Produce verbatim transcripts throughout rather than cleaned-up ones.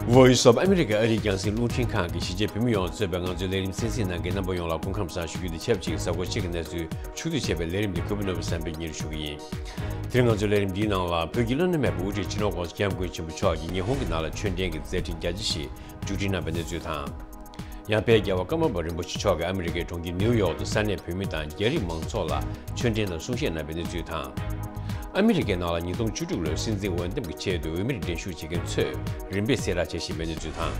Voice of America ཨ་རིའི་རྒྱང་སྲིང་རླུང་འཕྲིན་ཁང་གིས་གཞིས་བྱེས་བོད་མི་ཡོངས་གཙོས་པའི་ང་ཚོའི་ལས་རིམ་གསན་གཟིགས་གནང་མཁན་རྣམ་པ་ཡོངས་ལ་སྐུ་ཁམས་བཟང་ཞུ་རྒྱུ་དང་ཆབས་ཅིག་གཟའ་འཁོར་གཅིག་གི་གནས་ཚུལ་ཕྱོགས་བསྡུས་བྱས་པའི་ལས་རིམ་འདི་གུས་པ་ནོར་བུ་བསམ་འཕེལ་གཉེར་ཞུ་གི་ཡིན། དེ་རིང་ང་ཚོའི་ལས་རིམ་འདིའི་ནང་ལ་བོད་ཀྱི་བླ་ན་མེད་པའི་དབུ་ཁྲིད་སྤྱི་ནོར་༧གོང་ས་༧སྐྱབས་མགོན་ཆེན་པོ་མཆོག་གིས་ཉི་ཧོང་གི་ནང་ལ་ཆོས་འབྲེལ་གྱི་མཛད་འཕྲིན་རྒྱ་ཆེ་ཞིག་མཇུག་སྒྲིལ་གནང་བའི་གནས་ཚུལ་དང་། ཡང་དཔལ་རྒྱལ་བ་ཀརྨ་པ་རིན་པོ་ཆེ་མཆོག་གིས་ཨ་མི་རི་ཀའི་གྲོང་ཁྱེར་ནིའུ་ཡོག་ཏུ་ས་གནས་བོད་མི་དང་རྒྱ་རིགས་མང་ཚོགས་ལ་ཆོས་འབྲེལ་དང་གསུང་བཤད་གནང་བའི་གནས་ཚུལ་དང་། ཨ་མི་རི་ཀའི་ནང་ལ་ཉིས་སྟོང་བཅུ་དྲུག་ལོའི་སྲིད་འཛིན་འོས་འདེམས་ཀྱི་ཆེད་དུ་འོས་མིར་འགྲན་ཞུགས་བྱེད་མཁན་ཚོས་རིམ་པས་གསལ་བསྒྲགས་བྱེད་བཞིན་པའི་གནས་ཚུལ་དང་།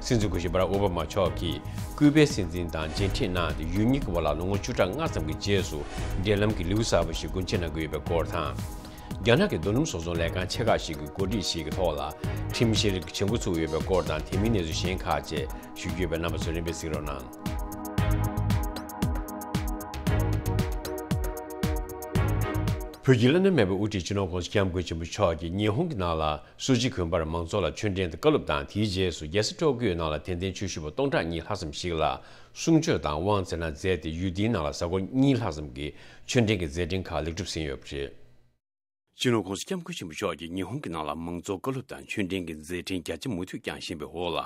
སྲིད་འཛིན་སྐུ་ཞབས་བྷ་རག་ཨོ་བྷ་མ་མཆོག་གིས་ཀུའུ་པའི་སྲིད་འཛིན་དང་མཇལ་འཕྲད་གནང་སྟེ་ཡུལ་གཉིས་ཀྱི་བར་ལ་ལོ་ངོ་བཅུ་ཕྲག་ལྔ་ཙམ་གྱི་རྗེས་སུ་འབྲེལ་ལམ་གྱི་ལེའུ་གསར་པ་ཞིག་སྒོ་འབྱེད་གནང་གི་ཡོད་པའི་སྐོར་དང་། རྒྱ་ནག་གི་རྡོ་སྣུམ་བཟོ་ཚོང་ལས་ཁང་ཆེ་ཁག་ཞིག་གི་འགོ་ཁྲིད་ཞིག་གི་ཐོག་ལ་ཁྲིམས་བཤེར་བྱེད་འགོ་ཚུགས་ཡོད་པའི་སྐོར་དང་དེ་མིན་གནས་ཚུལ་གཞན་ཁག་བཅས་ཞུ་རྒྱུ་ཡོད་པས་རྣམ་པ་ཚོས་རིམ་པས་གཟིགས་རོགས་གནང་། བོད་ཀྱི་བླ་ན་མེད་པའི་དབུ་ཁྲིད་སྤྱི་ནོར་༧གོང་ས་༧སྐྱབས་མགོན་ཆེན་པོ་མཆོག་གིས་ཉི་ཧོང་གི་ནང་ལ་སུ་ཇི་དགོན་པར་མང་ཚོགས་ལ་ཆོས་འབྲེལ་དང་བཀའ་སློབ་དང་དེའི་རྗེས་སུ་རྒྱལ་ས་ཊོ་ཀིའོ་ནང་ལ་དད་ལྡན་ཆོས་ཞུ་བ་སྟོང་ཕྲག་གཉིས་ལྷག་ཙམ་ཞིག་ལ་གསུང་ཆོས་དང་དབང་བསྩལ་གནང་མཛད་དེ་ཡུལ་དེའི་ནང་ལ་གཟའ་འཁོར་གཉིས་ལྷག་ཙམ་གྱི་ཆོས་འབྲེལ་གྱི་མཛད་འཕྲིན་ཁག་ལེགས་གྲུབ་ཟིན་ཡོད་པ་རེད། སྤྱི་ནོར་༧གོང་ས་༧སྐྱབས་མགོན་ཆེན་པོ་མཆོག་གིས་ཉི་ཧོང་གི་ནང་ལ་མང་གཙོ་བཀའ་སློབ་དང་ཆོས་འབྲེལ་གྱི་མཛད་འཕྲིན་རྒྱ་ཆེ་མུ་མཐུད་བསྐྱངས་བཞིན་པའི་འོག་ལ།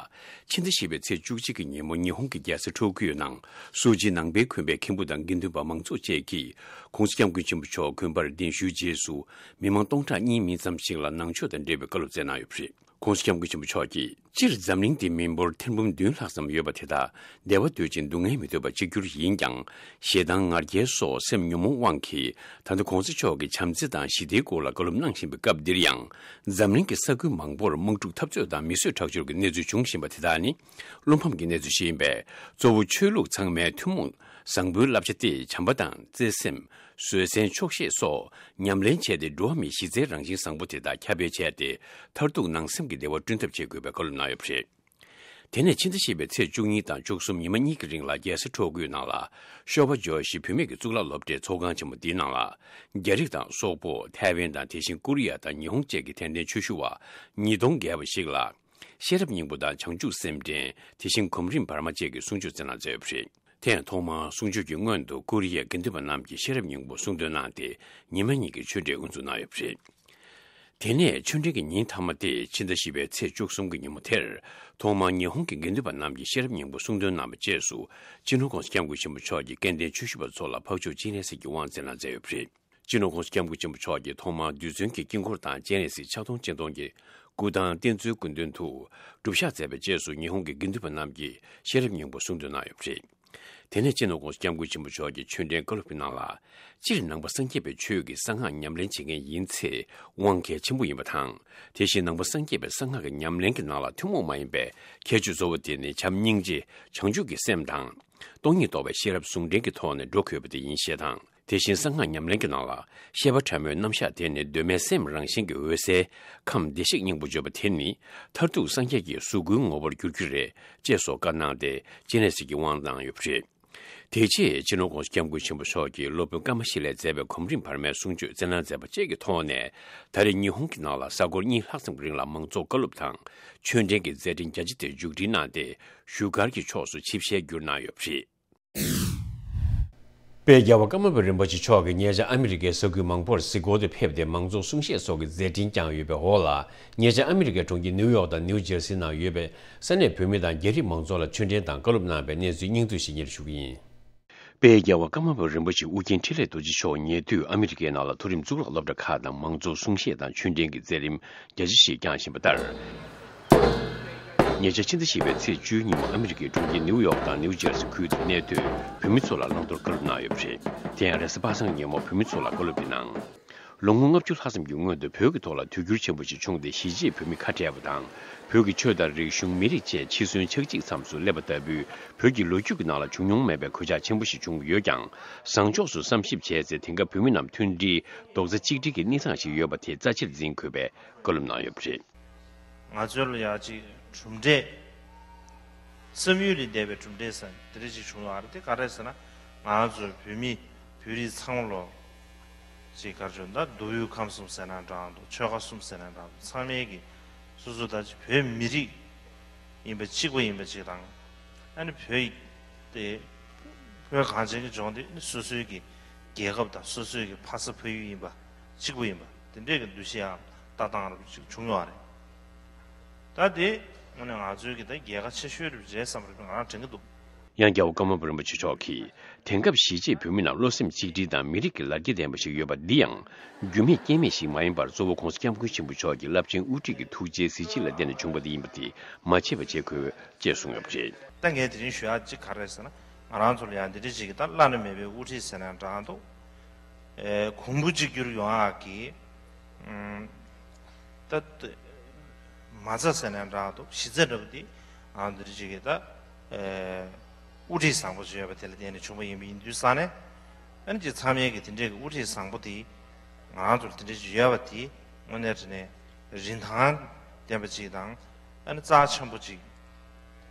ཕྱི་ཟླ་བཞི་པའི་ཚེས་བཅུ་གཅིག་གི་ཉིན་མོ་ཉི་ཧོང་གི་རྒྱལ་ས་ཊོ་ཀིའོ་ནང་སུ་ཇི་ནང་པའི་དགོན་པའི་མཁན་པོ་དང་དགེ་འདུན་པ་མང་ཚོགས་བཅས་ཀྱིས་༧གོང་ས་༧སྐྱབས་མགོན་ཆེན་པོ་མཆོག་དགོན་པར་གདན་ཞུའི་རྗེས་སུ་མི་མང་སྟོང་ཕྲག་གཉིས་མིན་ཙམ་ཞིག་ལ་ནང་ཆོས་དང་འབྲེལ་བའི་བཀའ་སློབ་སྩལ་གནང་ཡོད་པ་རེད། ༧གོང་ས་༧སྐྱབས་མགོན་ཆེན་པོ་མཆོག་གིས། སྤྱིར་འཛམ་གླིང་འདིའི་མི་འབོར་ཐེར་འབུམ་བདུན་ལྷག་ཙམ་ཡོད་པ་དེ་དག་བདེ་བ་འདོད་ཅིང་སྡུག་བསྔལ་མི་འདོད་པ་གཅིག་གྱུར་ཡིན་ཀྱང་། ཞེ་སྡང་ང་རྒྱལ་སོགས་སེམས་ཉོན་མོངས་དབང་གིས་ད་ལྟ་༧གོང་ས་མཆོག་གི་བྱམས་བརྩེ་དང་ཞི་བདེའི་སྐོར་ལ་བཀའ་སློབ་གནང་བཞིན་པའི་སྐབས་འདིར་ཡང་། འཛམ་གླིང་གི་ས་ཁུལ་མང་པོར་དམག་འཁྲུག་འཐབ་རྩོད་དང་མི་གསོད་ཁྲག་སྦྱོར་གྱི་གནས་ཚུལ་འབྱུང་བཞིན་པ་དེ་དག་ནི་བློ་ཕམ་གྱི་གནས་ཚུལ་ཞིག་ཡིན་པས། གཙོ་བོ་ཆོས་ལུགས་ཚང་མའི་ཐུན་མོང་བཟང་པོའི་བསླབ་བྱ་སྟེ་བྱམས་པ་དང་བརྩེ་སེམས། བཟོད་བསྲན། ཆོག་ཤེས་སོགས་ཉམས་ལེན་བྱས་ཏེ་འགྲོ་བ་མིའི་གཞི་རྩའི་རང་བཞིན་བཟང་པོ་དེ་དག་ཁྱབ་སྤེལ་བྱས་ཏེ་མཐར་ཐུག་ནང་སེམས་ཀྱི་བདེ་བ་བསྐྲུན་ཐབས་བྱེད་དགོས་པའི་བཀའ་སློབ་གནང་ཡོད་པ་རེད། དེ་ནས་ཕྱི་ཟླ་བཞི་པའི་ཚེས་བཅུ་གཉིས་དང་བཅུ་གསུམ་ཉི་མ་གཉིས་ཀྱི་རིང་ལ་རྒྱལ་ས་ཊོ་ཀིའོ་ནང་ལ་ཤོ་བ་ཇོ་ཤི་བུད་མེད་ཀྱི་གཙུག་ལག་སློབ་གྲྭའི་ཚོགས་ཁང་ཆེན་མོ་འདིའི་ནང་ལ་རྒྱ་རིགས་དང་སོག་པོ། ཐའེ་ཝན་དང་དེ་བཞིན་ཀོ་རི་ཡ་དང་ཉི་ཧོང་བཅས་ཀྱི་དད་ལྡན་ཆོས་ཞུ་བ་ཉིས་སྟོང་བརྒལ་བ་ཞིག་ལ། ཤེས་རབ་སྙིང་པོ་དང་བྱང་ཆུབ་སེམས་འདྲེན། དེ་བཞིན་གོམ་རིམ་བར་མ་བཅས་ཀྱི་གསུང་ཆོས་སྩལ་གནང་མཛད་ཡོད་པ་རེད། དེ་ཡང་ཐོག་མར་གསུང་ཆོས་ཀྱི་སྔོན་དུ་ཀོ་རི་ཡའི་དགེ་འདུན་པ་རྣམས་ཀྱིས་ཤེས་རབ་སྙིང་པོ་གསུང་འདོན་གནང་སྟེ་ཉི་མ་གཉིས་ཀྱི་ཆོས་འབྲེལ་དབུ་འཛུགས་གནང་ཡོད་པ་རེད། དེ་ནས་ཆོས་འབྲེལ་གྱི་ཉིན་མཐའ་མ་སྟེ་ཕྱི་ཟླ་བཞི་པའི་ཚེས་བཅུ་གསུམ་གྱི་ཉིན་མོ་དེར་ཐོག་མར་ཉི་ཧོང་གི་དགེ་འདུན་པ་རྣམས་ཀྱིས་ཤེས་རབ་སྙིང་པོ་གསུང་འདོན་གནང་བའི་རྗེས་སུ་སྤྱི་ནོར་༧གོང་ས་༧སྐྱབས་མགོན་ཆེན་པོ་མཆོག་གིས་སྐལ་ལྡན་ཆོས་ཞུ་བ་ཚོ་ལ་འཕགས་མཆོག་སྤྱན་རས་གཟིགས་ཀྱི་དབང་སྩལ་གནང་མཛད་ཡོད་པ་རེད། སྤྱི་ནོར་༧གོང་ས་༧སྐྱབས་མགོན་ཆེན་པོ་མཆོག་གིས་ཐོག་མར་རྡུལ་ཚོན་གྱི་དཀྱིལ་འཁོར་དང་སྤྱན་རས་གཟིགས་ཕྱག་སྟོང་སྤྱན་སྟོང་གི་སྐུ་ཐང་བསྟན་འཛིན་སྐུ་མདུན་དུ་སྒྲུབ་བཞག་མཛད་པའི་རྗེས་སུ་ཉི་ཧོང་གི་དགེ་འདུན་པ་རྣམས་ཀྱིས་ཤེས་རབ་སྙིང་པོ་གསུང་འདོན་གནང་ཡོད་པ་རེད། དེ་ནས་སྤྱི་ནོར་༧གོང་ས་༧སྐྱབས་མགོན་ཆེན་པོ་མཆོག་གིས་ཆོས་འབྲེལ་བཀའ་སློབ་ཀྱི་ནང་ལ། སྤྱིར་ནང་པ་སངས་རྒྱས་པའི་ཆོས་ཀྱི་གསང་སྔགས་ཉམས་ལེན་བྱེད་མཁན་ཡིན་ཚེ་དབང་གལ་ཆེན་པོ་ཡིན་པ་དང་། དེ་བཞིན་ནང་པ་སངས་རྒྱས་པའི་གསང་སྔགས་ཀྱི་ཉམས་ལེན་གྱི་ནང་ལ་ཐུན་མོང་མ་ཡིན་པའི་ཁྱད་ཆོས་གཙོ་བོ་དེ་ནི་བྱམས་སྙིང་རྗེ་བྱང་ཆུབ་ཀྱི་སེམས་དང་། སྟོང་ཉིད་རྟོགས་པའི་ཤེས་རབ་ཟུང་འབྲེལ་གྱི་ཐོག་ནས་འགྲོ་དགོས་པ་དེ་ཡིན་ཞེས་དང་། དེ་བཞིན་གསང་སྔགས་ཉམས་ལེན་གྱི་ནང་ལ་ཤེས་པ་ཕྲ་མོའི་རྣམ་གཞག་དེ་ནི་གདོད་མའི་སེམས་རང་བཞིན་གྱི་འོད་གསལ་ཁམས་བདེ་གཤེགས་སྙིང་པོ་བརྗོད་པ་དེ་ནི་མཐར་ཐུག་སངས་རྒྱས་ཀྱི་གཟུགས་སྐུའི་ངོ་བོར་འགྱུར་རྒྱུ་རེད་ཅེས་སོགས་བཀའ་གནང་སྟེ་སྤྱན་རས་གཟིགས་ཀྱི་དབང་གནང་ཡོད་པ་རེད། དེ་རྗེས་སྤྱི་ནོར་༧གོང་ས་༧སྐྱབས་མགོན་ཆེན་པོ་མཆོག་གིས་སློབ་དཔོན་ཀ་མ་ཤཱི་ལས་མཛད་པའི་གོམ་རིམ་བར་མའི་གསུང་ཆོས་སྩལ་གནང་མཛད་པ་བཅས་ཀྱི་ཐོག་ནས་ད་རེས་ཉི་ཧོང་གི་ནང་ལ་གཟའ་འཁོར་གཉིས་ལྷག་ཙམ་གྱི་རིང་ལ་མང་གཙོ་བཀའ་སློབ་དང་ཆོས་འབྲེལ་གྱི་མཛད་འཕྲིན་རྒྱ་ཆེ་དེ་མཇུག་སྒྲིལ་གནང་སྟེ་བཞུགས་སྒར་གྱི་ཕྱོགས་སུ་ཆིབས་ཞལ་བསྒྱུར་གནང་ཡོད་པ་རེད། དཔལ་རྒྱལ་བ་ཀརྨ་པ་རིན་པོ་ཆེ་མཆོག་གིས་ཉེ་ཆར་ཨ་མི་རི་ཀའི་ས་ཁུལ་མང་པོར་གཟིགས་སྐོར་དུ་ཕེབས་ཏེ་མང་གཙོ་གསུང་བཤད་སོགས་ཀྱི་མཛད་འཕྲིན་བསྐྱངས་ཡོད་པའི་འོག་ལ། ཉེ་ཆར་ཨ་མི་རི་ཀའི་གྲོང་ཁྱེར་ནིའུ་ཡོག་དང་ནིའུ་ཇར་སི་ནང་ཡོད་པའི་ས་གནས་བོད་མི་དང་རྒྱ་རིགས་མང་ཚོགས་ལ་ཆོས་འབྲེལ་དང་བཀའ་སློབ་གནང་བའི་གནས་ཚུལ་སྙིང་བསྡུས་ཤིག་སྙན་ཞུ་གི་ཡིན། དཔལ་རྒྱལ་བ་ཀརྨ་པ་རིན་པོ་ཆེ་ཨུ་རྒྱན་འཕྲིན་ལས་རྡོ་རྗེ་མཆོག་ཉེ་དུས་ཨ་མི་རི་ཀའི་ནང་ལ་མཐོ་རིམ་གཙུག་ལག་སློབ་གྲྭ་ཁག་དང་མང་གཙོ་གསུང་བཤད་དང་ཆོས་འབྲེལ་གྱི་མཛད་རིམ་རྒྱ་ཆེ་ཞིག་བསྐྱངས་བཞིན་པ་ལྟར། ཉེ་ཆར་ཕྱི་ཟླ་བཞི་པའི་ཚེས་བཅུའི་ཉིན་མོ་ཨ་མི་རི་ཀའི་གྲོང་ཁྱེར་ནིའུ་ཡོག་དང་ནིའུ་ཇར་སི་ཁུལ་དུ་གནས་སྡོད་བོད་མི་ཚོ་ལ་བླང་དོར་བཀའ་སློབ་གནང་ཡོད་པ་རེད། དེ་ཡང་རེས་གཟའ་པ་སངས་ཉིན་མོ་བོད་མི་ཚོ་ལ་བཀའ་སློབ་དེ་གནང་། ལོ་ངོ་ལྔ་བཅུ་ལྷག་ཙམ་གྱི་སྔོན་དུ་བོད་ཀྱི་ཐོག་ལ་དུས་འགྱུར་ཆེན་པོ་ཞིག་བྱུང་སྟེ་གཞིས་བྱེས་བོད་མི་ཁ་བྲལ་བ་དང་། བོད་ཀྱི་ཆོས་དང་རིག་གཞུང་མི་རིགས་བཅས་འཆི་གསོན་ཆགས་འཇིག་མཚམས་སུ་སླེབས་པ་ལྟ་བུའི་བོད་ཀྱི་ལོ་རྒྱུས་ཀྱི་ནང་ལ་བྱུང་མྱོང་མེད་པའི་གོད་ཆག་ཆེན་པོ་ཞིག་བྱུང་ཡོད་ཀྱང་། བཟང་ཕྱོགས་སུ་བསམ་ཞིབ་བྱས་ཚེ་དེང་སྐབས་བོད་མི་རྣམས་མཐུན་སྒྲིལ་རྡོག་རྩ་གཅིག་སྒྲིལ་གྱི་གནས་སྟངས་ཤིག་ཡོད་པ་དེ་རྩ་ཆེར་འཛིན་དགོས་པའི་བཀའ་སློབ་གནང་ཡོད་པ་རེད། ང་ཚོ་ལ་ཡ་གཅིག་གྲུབ་འབྲས། བསམ་ཡུལ་ལས་འདས་པའི་གྲུབ་འབྲས་ཟེར་དེ་འདྲ་ཅིག་བྱུང་ཡོད་རེད། དེ་ག་རེ་ཟེར་ན། ང་ཚོ་བོད་མི་བོད་རིགས་ཚང་མ་ལོ། ཅིག་ག་རེ་ཟེར་ན་མདོ་དབུས་ཁམས་གསུམ་ཟེར་ན་འདྲ་འདུག་ཆོལ་ཁ་གསུམ་ཟེར་ན་འདྲ་འདུག་ཚང་མས་ཀྱི་སོ་སོ་ད་ཅིག་བོད་མི་རིགས་ཡིན་པ་གཅིག་པ་ཡིན་པ་ཅིག་དང་། ཨ་ནི་བོད་དེ་བོད་གངས་ཅན་གྱི་ལྗོངས་དེ་ནི་སོ་སོའི་གི་རྒྱལ་ཁབ་དང་སོ་སོའི་གི་ཕ་ས་ཕ་ཡུལ་ཡིན་པ་གཅིག་པ་ཡིན་པ་དེ་འདྲས་ཀྱི་འདུ་ཤེས་ཡང་ལྟ་སྟངས་རབ་ཅིག་བྱུང་ཡོད་རེད། ད་དེ་ དངོས་གནས་ང་ཚོའི་གི་ད་རྒྱལ་ཁ་ཆེ་ཤོས་རེད་བྱས་བསམ་རེད་ང་རང་དྲན་གི་འདུག་ཡང་རྒྱལ་བ་ཀརྨ་པ་རིན་པོ་ཆེ་མཆོག་གིས། དེང་སྐབས་གཞིས་བྱེས་བོད་མི་རྣམས་བློ་སེམས་གཅིག་སྒྲིལ་དང་མི་རིགས་ཀྱི་ལ་རྒྱ་ལྡན་པ་ཞིག་ཡོད་པ་འདི་ཡང་རྒྱུ་མེད་རྐྱེན་མེད་ཞིག་མ་ཡིན་པར་གཙོ་བོ་༸གོང་ས་༸སྐྱབས་མགོན་ཆེན་པོ་མཆོག་གི་རླབས་ཆེན་དབུ་ཁྲིད་ཀྱི་ཐུགས་རྗེའི་གཟི་བརྗིད་ལ་བརྟེན་ནས་བྱུང་བ་དེ་ཡིན་པ་དེ་མ་བརྗེད་པ་བྱེད་དགོས་ཅེས་གསུངས་ཡོད་པ་རེད། ད་ངས་དེ་རིང་ཞུ་ཡག་གཅིག་ག་རེ་རེད་ཟེར་ན། ང་རང་ཚོ་ལ་ཡང་འདི་འདྲ་ཅིག་གི་ད་བླ་ན་མེད་པའི་དབུ་ཁྲིད་ཟེར་ན་འདྲ་འདུག་ཨེ་གོང་བུ་གཅིག་གྱུར་ཡོང་ཡག་གི་ཨམ་ད་མ་རྩ་ཟེར་ན་འདྲ་འདུག་གཞི་རྩ་འདྲ་པོ་དེ་ང་འདི་འདྲ་ཅིག་གི་ད་ཨེ་དབུ་ཁྲིད་བཟང་པོ་ཅིག་ཡོད་པ་དེ་ལ་བརྟེན་ནས་བྱུང་བ་ཡིན་པ་ཡིན་དུས་ཙང་ནས། ཨ་ནི་ཅིག་ཚང་མའི་གི་དེ་འདྲའི་གི་དབུ་ཁྲིད་བཟང་པོ་དེ་ང་རང་ཚོར་དེ་འདྲ་ཅིག་ཡོད་པ་དེ་དངོས་གནས་དྲང་གནས་རིན་ཐང་ལྡན་པ་ཅིག་དང་། ཨ་ནི་རྩ་ཆེན་པོ་ཅིག་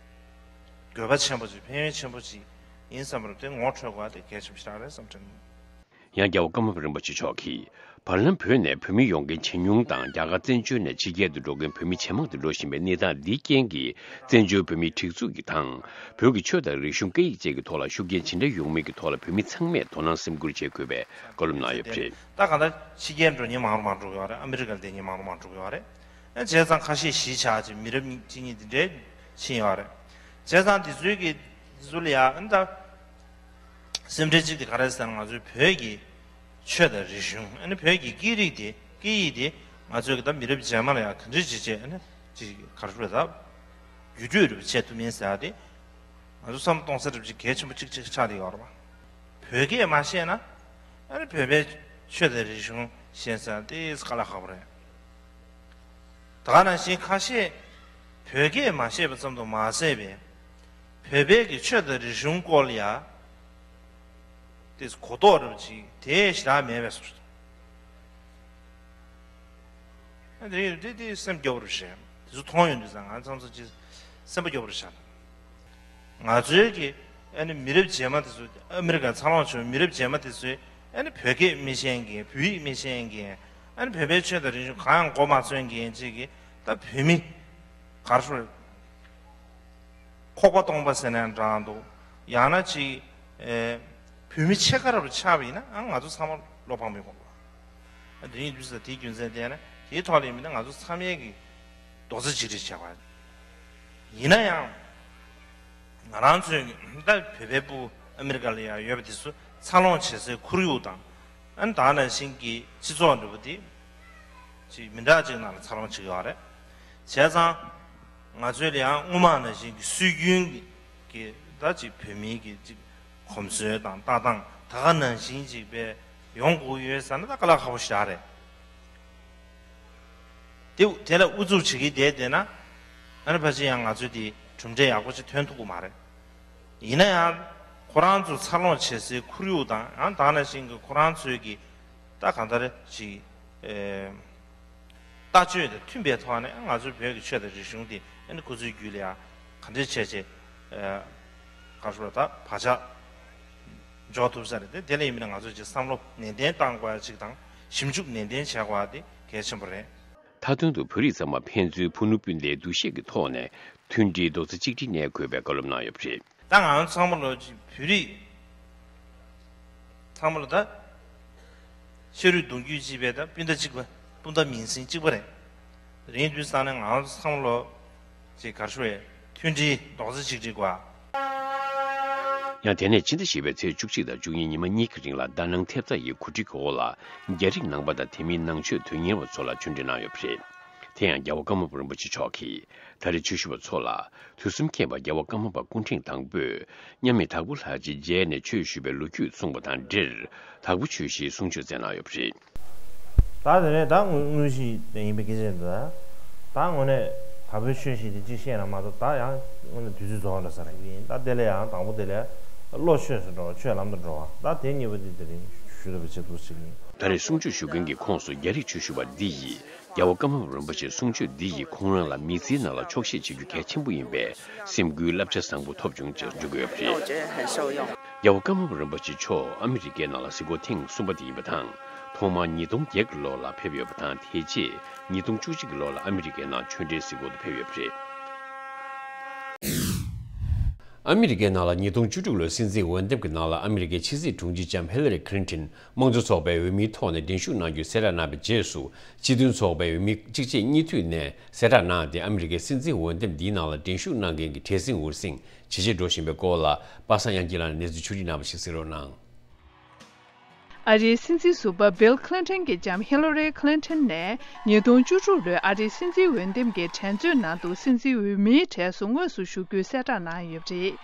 དགོས་པ་ཆེན་པོ་ཅིག་ཕན་ཡོན་ཆེན་པོ་ཅིག་ཡིན་བསམ་པ་རེད། དེ་ངོ་འཕྲོད་དགོས་པ་དེ་གལ་ཆེན་པོ་ཞིག་རང་རེད་བསམ་དྲན། ཡང་རྒྱལ་བ་ཀརྨ་པ་རིན་པོ་ཆེ་མཆོག་གིས་བར་ལམ་བོད་ནས་བོད་མི་ཡོང་མཁན་ཇེ་ཉུང་དང་རྒྱ་གར་བཙན་བྱོལ་ནས་ཕྱི་རྒྱལ་དུ་འགྲོ་མཁན་བོད་མི་ཇེ་མང་དུ་འགྲོ་བཞིན་པའི་གནས་སྟངས་འདིའི་རྐྱེན་གྱིས་བཙན་བྱོལ་བོད་མིའི་སྒྲིག་འཛུགས་ཀྱི་དང་བོད་ཀྱི་ཆོས་དང་རིག་གཞུང་སྐད་ཡིག་བཅས་ཀྱི་ཐོག་ལ་ཤུགས་རྐྱེན་ཇི་འདྲ་ཡོང་མིན་གྱི་ཐོག་ལ་བོད་མི་ཚང་མས་དོ་སྣང་སེམས་ཁུར་བྱེད་དགོས་པའི་བཀའ་སློབ་གནང་ཡོད་པ་རེད། ད་གང་ལྟར་ཕྱི་རྒྱལ་འགྲོ་མཁན་མང་རུ་མང་རུ་འགྲོ་གི་ཡོད་རེད། ཨ་མི་རི་ཀར་བསྡད་མཁན་མང་རུ་མང་རུ་འགྲོ་གི་ཡོད་རེད། ཨ་བྱས་ཙང་ཁ་ཤས་གཞིས་ཆགས་ཅིག་མི་རབས་གཅིག་གཉིས་འདི་འདྲའི་ཕྱིན་ཡོད་རེད། བྱས་ཙང་འདི་ཚོའི་གི་འདི་ཚོ་ལ་ཡ་ཨ་ད་སེམས་ཁྲལ་གཅིག་དེ་ག་རེ་ཟེར་ན། ང་ཚོའི་བོད་ཀྱི་ཆོས་དང་རིག་གཞུང་། ཨ་ནི་བོད་ཀྱི་སྐད་རིགས་དེ། སྐད་ཡིག་དེ་ང་ཚོའི་གི་ད་མི་རབས་རྗེས་མ་ལ་ཡ་ག་འདྲ་ཅིག་བྱས། ཨ་ནི་ཅིག་ག་རེ་ཟེར། ད་བརྒྱུད་སྤྲོད་རེ་བྱེད་ཐུབ་མིན་ཟེར་ཡ་དེ། ང་ཚོ་བསམ་བློ་གཏོང་ས་རེ་བ་ཅིག་གལ་ཆེན་པོ་གཅིག་གཅིག་ཆགས་བསྡད་ཡོད་རེད་པ། བོད་སྐད་མ་ཤེས་ན། ཨ་ནི་བོད་པའི་ཆོས་དང་རིག་གཞུང་ཤེས་ས་དེ་དཀའ་ལས་ཁག་པོ་རེད། ད་ག་ནང་བཞིན་ཁ་ཤས་བོད་སྐད་མ་ཤེས་པ་ཙམ་དུ་མ་ཟད་པའི་བོད་པའི་གི་ཆོས་དང་རིག་གཞུང་སྐོར་ལ་ཡ་དེ་གོ་རྟོགས་རེ་བ་ཅིག་དེ་ཞེ་དྲག་མེད་པའི་བཟོ་འདྲ། ཨ་དེ་དེ་དེ་སེམས་སྐྱོ་བོ་རེད་བཤད། དེ་ཚོ་མཐོང་ཡོང་དུས་ཙང་ང་ཚང་ཚོ་ཅིག་སེམས་པ་སྐྱོ་བོ་རེད་བཤད། ང་ཚོའི་གི་ཨ་ནི་མི་རབས་རྗེས་མ་དེ་ཚོ། ཨ་མི་རི་ཀར་འཚར་ལོངས་བྱུང་བའི་མི་རབས་རྗེས་མ་དེ་ཚོས་ཨ་ནི་བོད་སྐད་མི་ཤེས་མཁན། བོད་ཡིག་མི་ཤེས་མཁན། ཨ་ནི་བོད་པའི་ཆོས་དང་རིག་གཞུང་གང་ཡང་མགོ་མ་ཚོས་མཁན་ཅིག་གིས་ད་བོད་མི་ག་རེ་ཟེར། ཁོག་པ་སྟོང་པ་ཟེར་ན་འདྲ་འདུག་ཡང་ན་ཅིག་ཨེ་བོད་མི་ཕྱེད་ཀ་རབ་ཆགས་པ་ཡིན་ན། ཨ་ང་ཚོ་ཚང་མ་བློ་ཕམ་ཡོང་གི་རེད། དེ་ཡིན་དུས་ཙང་དེའི་རྒྱུ་མཚན་བལྟས་ན། དེའི་ཐོག་ལ་ཡིན་ན་ང་ཚོ་ཚང་མས་ཀྱི་རྡོག་རྩ་གཅིག་སྒྲིལ་བྱེད་དགོས། ཡིན་ན་ཡང་ང་རང་ཚོའི་ད་བོད་པའི་སྤུ་གུ་ཨ་མི་རི་ཀ་ལ་ཡང་ཡོད་པ་དེ་ཚོ་འཚར་ལོངས་བྱེད་སའི་ཁོར་ཡུག་དང་། ཨ་ནི་ད་ག་ནང་བཞིན་གྱི་སྤྱི་ཚོགས་འདྲ་པོ་དེ་ཅིག་མི་འདྲ་ཅིག་ནང་ལ་འཚར་ལོངས་བྱེད་ཀྱི་ཡོད་རེད། བྱས་ཙང་ང་ཚོའི་ལ་ཡང་སྔོན་མ་ནང་བཞིན་གྱི་སྲོལ་རྒྱུན་གྱི་ད་ཅིག་བོད་མིའི་གི་ཅིག་གོམས་སྲོལ་དང་ལྟ་སྟངས་ད་ག་ནང་བཞིན་ཅིག་དཔེ་ཡོང་དགོས་ཡོད་ཟེར་ན་ད་དཀའ་ལས་ཁག་པོ་ཞེ་དྲག་རེད། དེ་དེ་ལ་ཨུ་ཚུགས་བྱེད་ཀྱི་བསྡད་བསྡད་ན། ཨ་ནི་ཕལ་ཆེར་ཡང་ང་ཚོས་དེ་གྲུབ་འབྲས་ཡག་པོ་ཅིག་ཐོན་ཐུབ་ཀྱི་མ་རེད། ཡིན་ན་ཡང་ཁོ་རང་ཚོ་འཚར་ལོངས་བྱེད་སའི་ཁོར་ཡུག་དང་། ཡང་ད་ག་ནང་བཞིན་གྱི་ཁོ་རང་ཚོའི་གི་ད་གང་ལྟར་ཅིག་ཨེ་ལྟ་སྤྱོད་དང་མཐུན་པའི་ཐོག་ནས་ང་ཚོའི་བོད་ཀྱི་ཆོས་དང་རིག་གཞུང་དེ་ཨ་ནི་ཁོ་ཚོའི་རྒྱུད་ལ་ཡང་ག་འདྲས་བྱས་བྱས་ཨེ་ག་རེ་ཟེར། ད་བག་ཆགས་འཇོག་ཐུབ་ས་རེད་དེ། དེ་ལ་ཡིན་ན་ང་ཚོས་ཅིག་བསམ་བློ་ནན་ཏན་བཏང་དགོས་ཡ་ཅིག་དང་། ཞིབ་འཇུག་ནན་ཏན་བྱེད་དགོས་ཡ་དེ་གལ་ཆེན་པོ་རེད། མཐའ་དོན་དུ་བོད་རིགས་ཚང་མ་ཕན་ཚུན་ཕུ་ནུ་སྤུན་ཟླའི་འདུ་ཤེས་ཀྱི་ཐོག་ནས་མཐུན་སྒྲིལ་རྡོག་རྩ་གཅིག་སྒྲིལ་གནས་དགོས་པའི་བཀའ་སློབ་གནང་ཡོད་པ་རེད། ད་ང་ཚོ་ཚང་མ་ལོ་ཅིག་བོད་རིགས་ཚང་མ་ལོ་ད་ཤ་རུས་གདུང་རྒྱུད་གཅིག་པའི་ད་སྤུན་ཟླ་གཅིག་པ། སྤུན་ཟླ་མིང་སྲིང་གཅིག་པ་རེད། རེད་དུས་ཙང་ནས་ང་ཚོ་ཚང་མ་ལོ་ཅིག་ག་རེ་ཞུ་དགོས། མཐུན་སྒྲིལ་རྡོག་རྩ་གཅིག་སྒྲིལ་དགོས། ཡང་དེ་ནས་ཕྱི་ཟླ་བཞི་པའི་ཚེས་བཅུ་གཅིག་དང་བཅུ་གཉིས་ཉི་མ་གཉིས་ཀྱི་རིང་ལ་དཱ་ནང་ཐེབས་རྩ་ཡི་གོ་སྒྲིག་གི་འོག་ལ་རྒྱ་རིགས་ནང་པ་དང་དེ་མིན་ནང་ཆོས་དོན་གཉེར་བ་ཚོ་ལ་ཆོས་འབྲེལ་གནང་ཡོད་པ་རེད། དེ་ཡང་རྒྱལ་བ་ཀརྨ་པ་རིན་པོ་ཆེ་མཆོག་གིས་ད་རེས་ཆོས་ཞུ་བ་ཚོ་ལ་དུས་གསུམ་མཁྱེན་པ་རྒྱལ་བ་ཀརྨ་པ་སྐུ་ཕྲེང་དང་པོས་མཉམ་མེད་དྭགས་པོ་ལྷ་རྗེ་མཇལ་ནས་ཆོས་ཞུས་པའི་ལོ་རྒྱུས་གསུངས་པ་དང་འབྲེལ། དྭགས་པོ་ཆོས་བཞིའི་གསུང་ཆོས་སྩལ་གནང་ཡོད་པ་རེད། ད་དེ་ནས་ད་དངོས་དངོས་གཞི་ཡིན་པའི་སྐད་ཆ་འདི། ད་དངོས་གནས་དྭགས་པོའི་ཆོས་བཞི་དེ་གཅིག་བཤད་ན་མ་གཏོགས། ད་ཡང་དངོས་གནས་དུས་ཚོད་རྫོགས་འགྲོ་ས་རེད་ཡིན། ད་དེ་ལས་ཡང་དང་པོ་དེ་ལས་བློ་ཆོས་སུ་འགྲོ་བ། ཆོས་ལམ་དུ་འགྲོ་བ། ད་དེ་གཉིས་པོ་དེ་དེ་རིང་ཞུ་ཐུབ་པ་བྱེད་ཐུབ་ཅིག་ཡིན། ད་རེས་གསུང་ཆོས་ཞུ་མཁན་གྱི་ཁོངས་སུ་རྒྱ་རིགས་ཆོས་ཞུ་བ་འདི་ཡིས། རྒྱལ་བ་ཀརྨ་པ་རིན་པོ་ཆེའི་གསུང་ཆོས་འདི་ཡིས་ཁོང་རང་ལ་མི་ཚེའི་ནང་ལ་ཆོག་ཤེས་བྱེད་རྒྱུ་གལ་ཆེན་པོ་ཡིན་པས་སེམས་འགུལ་བསླབ་བྱ་བཟང་པོ་ཐོབ་བྱུང་ཅེས་བརྗོད་ཀྱི་ཡོད་པ་རེད། རྒྱལ་བ་ཀརྨ་པ་རིན་པོ་ཆེ་མཆོག་ཨ་མི་རི་ཀའི་ནང་ལ་གཟིགས་སྐོར་ཐེངས་གསུམ་པ་དེ་ཡིན་པ་དང་། ཐོག་མར་ཉིས་སྟོང་བརྒྱད་ཀྱི་ལོ་ལ་ཕེབས་ཡོད་པ་དང་། དེ་རྗེས་ཉིས་སྟོང་བཅུ་གཅིག་གི་ལོ་ལ་ཨ་མི་རི་ཀའི་ནང་ཆོས་འབྲེལ་གཟིགས་སྐོར་དུ་ཕེབས་ཡོད་པ་རེད། ཨ་མི་རི་ཀའི་ནང་ལ་ཉིས་སྟོང་བཅུ་དྲུག་ལོའི་སྲིད་འཛིན་འོས་འདེམས་ཀྱི་ནང་ལ་ཨ་མི་རི་ཀའི་ཕྱི་སྲིད་དྲུང་ཆེ་ལྕམ་ཧི་ལ་རི་ཁི་ལིན་ཏོན་དམངས་གཙོ་ཚོགས་པའི་འོས་མིའི་ཐོག་ནས་འགྲན་ཞུགས་གནང་རྒྱུའི་གསལ་བསྒྲགས་གནང་བའི་རྗེས་སུ། སྤྱི་མཐུན་ཚོགས་པའི་འོས་མི་གཅིག་རྗེས་གཉིས་མཐུད་ནས་གསལ་བསྒྲགས་གནང་སྟེ། ཨ་མི་རི་ཀའི་སྲིད་འཛིན་འོས་འདེམས་འདིའི་ནང་ལ་འགྲན་ཞུགས་གནང་མཁན་གྱི་བྲེལ་ཟིང་འུར་ཟིང་ཇེ་ཆེར་འགྲོ་བཞིན་པའི་སྐོར་ལ། པ་སངས་དབྱངས་སྐྱིད་ལགས་ནས་གནས་ཚུལ་ཕྱོགས་སྒྲིག་གནང་བ་ཞིག་གསན་རོགས་གནང་། ཨ་རིའི་སྲིད་འཛིན་ཟུར་པ་བྷིལ་ཁི་ལིན་ཏོན་གྱི་ལྕམ་ཧི་ལ་རི་ཁི་ལིན་ཏོན་ནས་ཉིས་སྟོང་བཅུ་དྲུག་ལོའི་ཨ་རིའི་སྲིད་འཛིན་འོས་འདེམས་ཀྱི་འགྲན་རྩོད་ནང་དུ་སྲིད་འཛིན་འོས་མིའི་གྲས་སུ་དངོས་སུ་ཞུགས་རྒྱུའི་གསལ་བསྒྲགས་གནང་ཡོད་པ་རེད།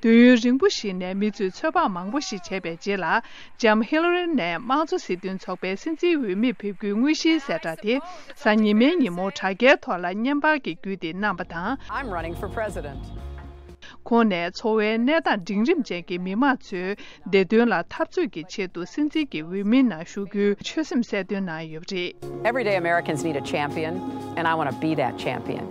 དུས་ཡུན་རིང་པོ་ཞིག་ནས་མི་ཚོས་ཚོད་དཔག་མང་པོ་ཞིག་བྱས་པའི་རྗེས་ལ། ལྕམ་ཧི་ལ་རི་ནས་དམངས་གཙོ་སྲིད་དོན་ཚོགས་པའི་སྲིད་འཛིན་འོས་མིར་ཕེབས་རྒྱུའི་དངོས་གཞིའི་གསལ་བསྒྲགས་དེ་གཟའ་ཉི་མའི་ཉིན་མོ་དྲ་རྒྱའི་ཐོག་ལ་བརྙན་པར་གྱི་བརྒྱུད་དེ་གནང་བ་དང་། I'm running for president. ཁོང་ནས་འཚོ་བའི་གནས་སྟངས་འབྲིང་རིམ་ཅན་གྱི་མི་དམངས་ཚོའི་བདེ་དོན་ལ་འཐབ་རྩོད་ཀྱི་ཆེད་དུ་སྲིད་འཛིན་གྱི་འོས་མིའི་ནང་ཞུགས་རྒྱུའི་ཆོད་སེམས་གསལ་སྟོན་གནང་ཡོད་པ་རེད། Everyday Americans need a champion, and I want to be that champion.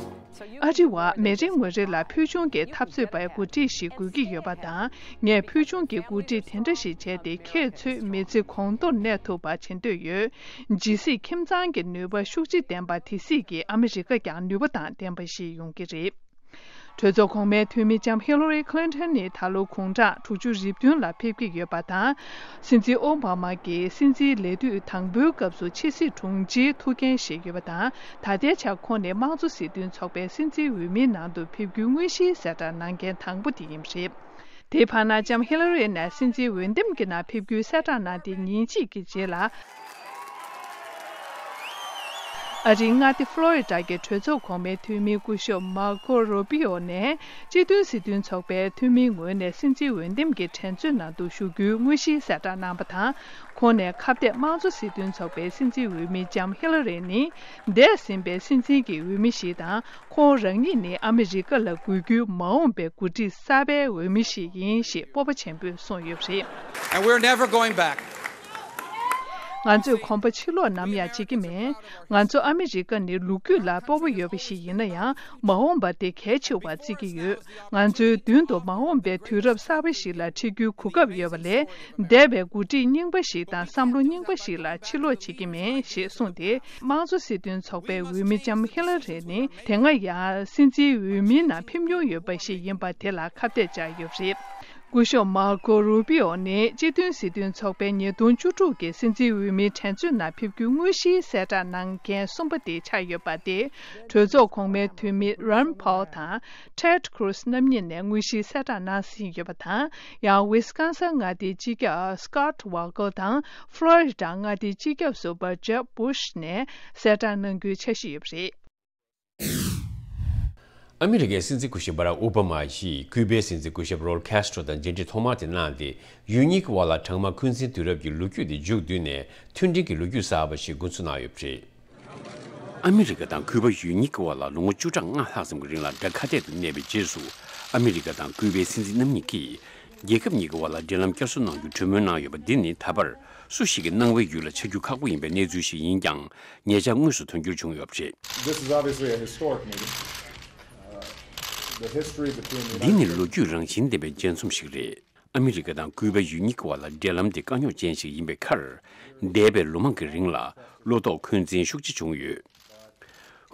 ཨ་རི་བ་མི་རེ་ངོ་རེ་ལ་ཕུལ་བྱུང་གི་འཐབ་རྩོད་པའི་འགོ་ཁྲིད་ཞིག་དགོས་ཀྱི་ཡོད་པ་དང་། ངས་ཕུལ་བྱུང་གི་འགོ་ཁྲིད་དེ་འདྲ་ཞིག་བྱས་ཏེ། ཁྱེད་ཚོའི་མི་ཚེ་གོང་མཐོར་གནས་ཐུབ་པ་བྱེད་འདོད་ཡོད། ཇི་སྲིད་ཁྱིམ་ཚང་གི་ནུས་པ་ཤུགས་ཆེ་ལྡན་པ། དེ་སྲིད་ཀྱི་ཨ་མི་རི་ཀ་ཀྱང་ནུས་པ་དང་ལྡན་པ་ཞིག་ཡོང་གི་རེད། གྲོས་ཚོགས་གོང་མའི་འཐུས་མི་ལྕམ་ཧི་ལ་རི་ཁི་ལིན་ཏོན་ནི་ད་ལོ་དགུང་གྲངས་དྲུག་ཅུ་རེ་བདུན་ལ་ཕེབས་ཀྱི་ཡོད་པ་དང་། སྲིད་འཛིན་ཨོ་བྷ་མ་གྱི་སྲིད་འཛིན་ལས་དུས་དང་པོའི་སྐབས་སུ་ཕྱི་སྲིད་དྲུང་ཆེའི་ཐུགས་འགན་བཞེས་ཡོད་པ་དང་། ད་ལྟའི་ཆར་ཁོང་ནི་དམངས་གཙོ་སྲིད་དོན་ཚོགས་པའི་སྲིད་འཛིན་འོས་མིའི་ནང་དུ་ཕེབས་རྒྱུའི་དངོས་གཞིའི་གསལ་བསྒྲགས་གནང་མཁན་དང་པོ་དེ་ཡིན་པ་རེད། དེའི་བར་ན་ལྕམ་ཧི་ལ་རི་ནས་སྲིད་འཛིན་འོས་འདེམས་ཀྱི་ནང་ཕེབས་རྒྱུའི་གསལ་བསྒྲགས་གནང་སྟེ་ཉིན་གཅིག་གི་རྗེས་ལ། ཨ་རིའི་མངའ་སྡེ་ཕློ་རི་ཌ་གི་གྲོས་ཚོགས་གོང་མའི་འཐུས་མི་སྐུ་ཞབས་མར་ཁོ་རུ་པི་ཨོ་ནས་སྤྱི་མཐུན་སྲིད་དོན་ཚོགས་པའི་འཐུས་མིའི་ངོས་ནས་སྲིད་འཛིན་འོས་འདེམས་ཀྱི་འགྲན་རྩོད་ནང་དུ་ཞུགས་རྒྱུའི་དངོས་གཞིའི་གསལ་བསྒྲགས་གནང་བ་དང་། ཁོང་ནས་ཁ་གཏད་དམངས་གཙོ་སྲིད་དོན་ཚོགས་པའི་སྲིད་འཛིན་འོས་མི་ལྕམ་ཧི་ལ་རི་ནི་འདས་ཟིན་པའི་སྲིད་འཛིན་གྱི་འོས་མི་ཞིག་དང་། ཁོང་རང་ཉིད་ནི་ཨ་མི་རི་ཀ་ལ་དགོས་རྒྱུའི་མ་འོངས་པའི་འགོ་ཁྲིད་གསར་པའི་འོས་མི་ཞིག་ཡིན་ཞེས་སྤོབས་པ་ཆེན་པོས་གསུངས་ཡོད་པ་རེད། And we're never going back. ང་ཚོས་གོམ་པ་ཕྱིར་ལོག་ནམ་ཡང་བྱེད་ཀྱི་མེད། ང་ཚོ་ཨ་མི་རི་ཀ་ནི་ལོ་རྒྱུས་ལ་སྤོབས་པ་ཡོད་པ་ཞིག་ཡིན་ན་ཡང་། མ་འོངས་པ་དེ་གལ་ཆེ་བར་བརྩི་གི་ཡོད། ང་ཚོའི་མདུན་དུ་མ་འོངས་པའི་དུས་རབས་གསར་པ་ཞིག་ལ་འཁྲིད་རྒྱུའི་གོ་སྐབས་ཡོད་པ་ལས། འདས་པའི་འགོ་ཁྲིད་རྙིང་པ་ཞིག་དང་བསམ་བློ་རྙིང་པ་ཞིག་ལ་ཕྱིར་ལོག་བྱེད་ཀྱི་མེད་ཞེས་གསུངས་ཏེ། དམངས་གཙོ་སྲིད་དོན་ཚོགས་པའི་འོས་མི་ལྕམ་ཧི་ལ་རི་ནི་དེ་སྔ་ཡང་སྲིད་འཛིན་འོས་མིའི་ནང་ཕེབས་མྱོང་ཡོད་པ་ཞིག་ཡིན་པ་དེ་ལ་ཁ་གཏད་བཅག་ཡོད་པ་རེད། སྐུ་ཞབས་མར་ཁོ་རུ་པི་ཨོ་ནི་སྤྱི་མཐུན་སྲིད་དོན་ཚོགས་པའི་ཉིས་སྟོང་བཅུ་དྲུག་གི་སྲིད་འཛིན་འོས་མིའི་འགྲན་རྩོད་ནང་ཕེབས་རྒྱུའི་དངོས་གཞིའི་གསལ་བསྒྲགས་གནང་མཁན་གསུམ་པ་དེ་ཆགས་ཡོད་པ་དེ། གྲོས་ཚོགས་གོང་མའི་འཐུས་མི་རོན་པོལ་དང་ཊེད་ཁུ་རུ་སི་རྣམ་གཉིས་ནས་དངོས་གཞིའི་གསལ་བསྒྲགས་གནང་ཟིན་ཡོད་པ་དང་། ཡང་ཝི་སི་ཀོན་སིན་མངའ་སྡེའི་སྤྱི་ཁྱབ་སི་ཀོཊ་ཝོ་ཀལ་དང་ཕློ་རི་ཌ་མངའ་སྡེའི་སྤྱི་ཁྱབ་ཟུར་པ་ཇེབ་བྷུ་ཤི་ནས་གསལ་བསྒྲགས་གནང་རྒྱུའི་འཆར་གཞི་ཡོད་པ་རེད། ཨ་མི་རི་ཀའི་སྲིད་འཛིན་སྐུ་ཞབས་བྷ་རག་ཨོ་བྷ་མ་ཡིས་ཀུའུ་བའི་སྲིད་འཛིན་སྐུ་ཞབས་རོལ་ཁེ་སི་ཏྲོ་དང་མཇལ་འཕྲད་ཐོག་མ་དེ་གནང་སྟེ། ཡུལ་གཉིས་ཀྱི་དབར་ལ་གྲང་དམག་འཁོན་འཛིན་དུས་རབས་ཀྱི་ལོ་རྒྱུས་དེ་མཇུག་བསྡུས་ནས། མཐུན་སྒྲིལ་གྱི་ལོ་རྒྱུས་གསར་པ་ཞིག་འགོ་འཛུགས་གནང་ཡོད་པ་རེད། ཨ་མི་རི་ཀ་དང་ཀུའུ་བ་ཡུལ་གཉིས་ཀྱི་དབར་ལ་ལོ་ངོ་བཅུ་ཕྲག་ལྔ་ལྷག་ཙམ་གྱི་རིང་ལ་དགྲ་ཁ་གཏད་དུ་གནས་པའི་རྗེས་སུ། ཨ་མི་རི་ཀ་དང་ཀུའུ་བའི་སྲིད་འཛིན་རྣམ་གཉིས་ཀྱིས་རྒྱལ་ཁབ་གཉིས་ཀྱི་དབར་ལ་འབྲེལ་ལམ་བསྐྱར་གསོ་གནང་རྒྱུ་གྲོས་མོལ་གནང་ཡོད་པ་འདི་ནི་ད་བར་སུ་ཞིག་གི་སྣང་བའི་ཡུལ་ལ་ཆགས་རྒྱུ་ཁག་པོ་ཡིན་པའི་གནས་ཚུལ་ཞིག་ཡིན་ཀྱང་། ཉེ་ཆར་དངོས་སུ་དོན་འཁྱོལ་བྱུང་ཡོད་པ་རེད། This is obviously a historic meeting. Uh, the history between the འདི་ནི་United ལོ་རྒྱུས་རང་བཞིན་ལྡན་པའི་མཇལ་འཛོམས་ཤིག་རེད། ཨ་མི་རི་ཀ་དང་ཀུའུ་བ་ཡུལ་གཉིས་ཀྱི་དབར་ལ་འབྲེལ་ལམ་དེ་དཀའ་རྙོག་ཅན་ཞིག་ཡིན་པའི་ཁར། འདས་པའི་ལོ་མང་གི་རིང་ལ་བློ་དོགས་འཁོན་འཛིན་ཤུགས་ཆེ་བྱུང་ཡོད།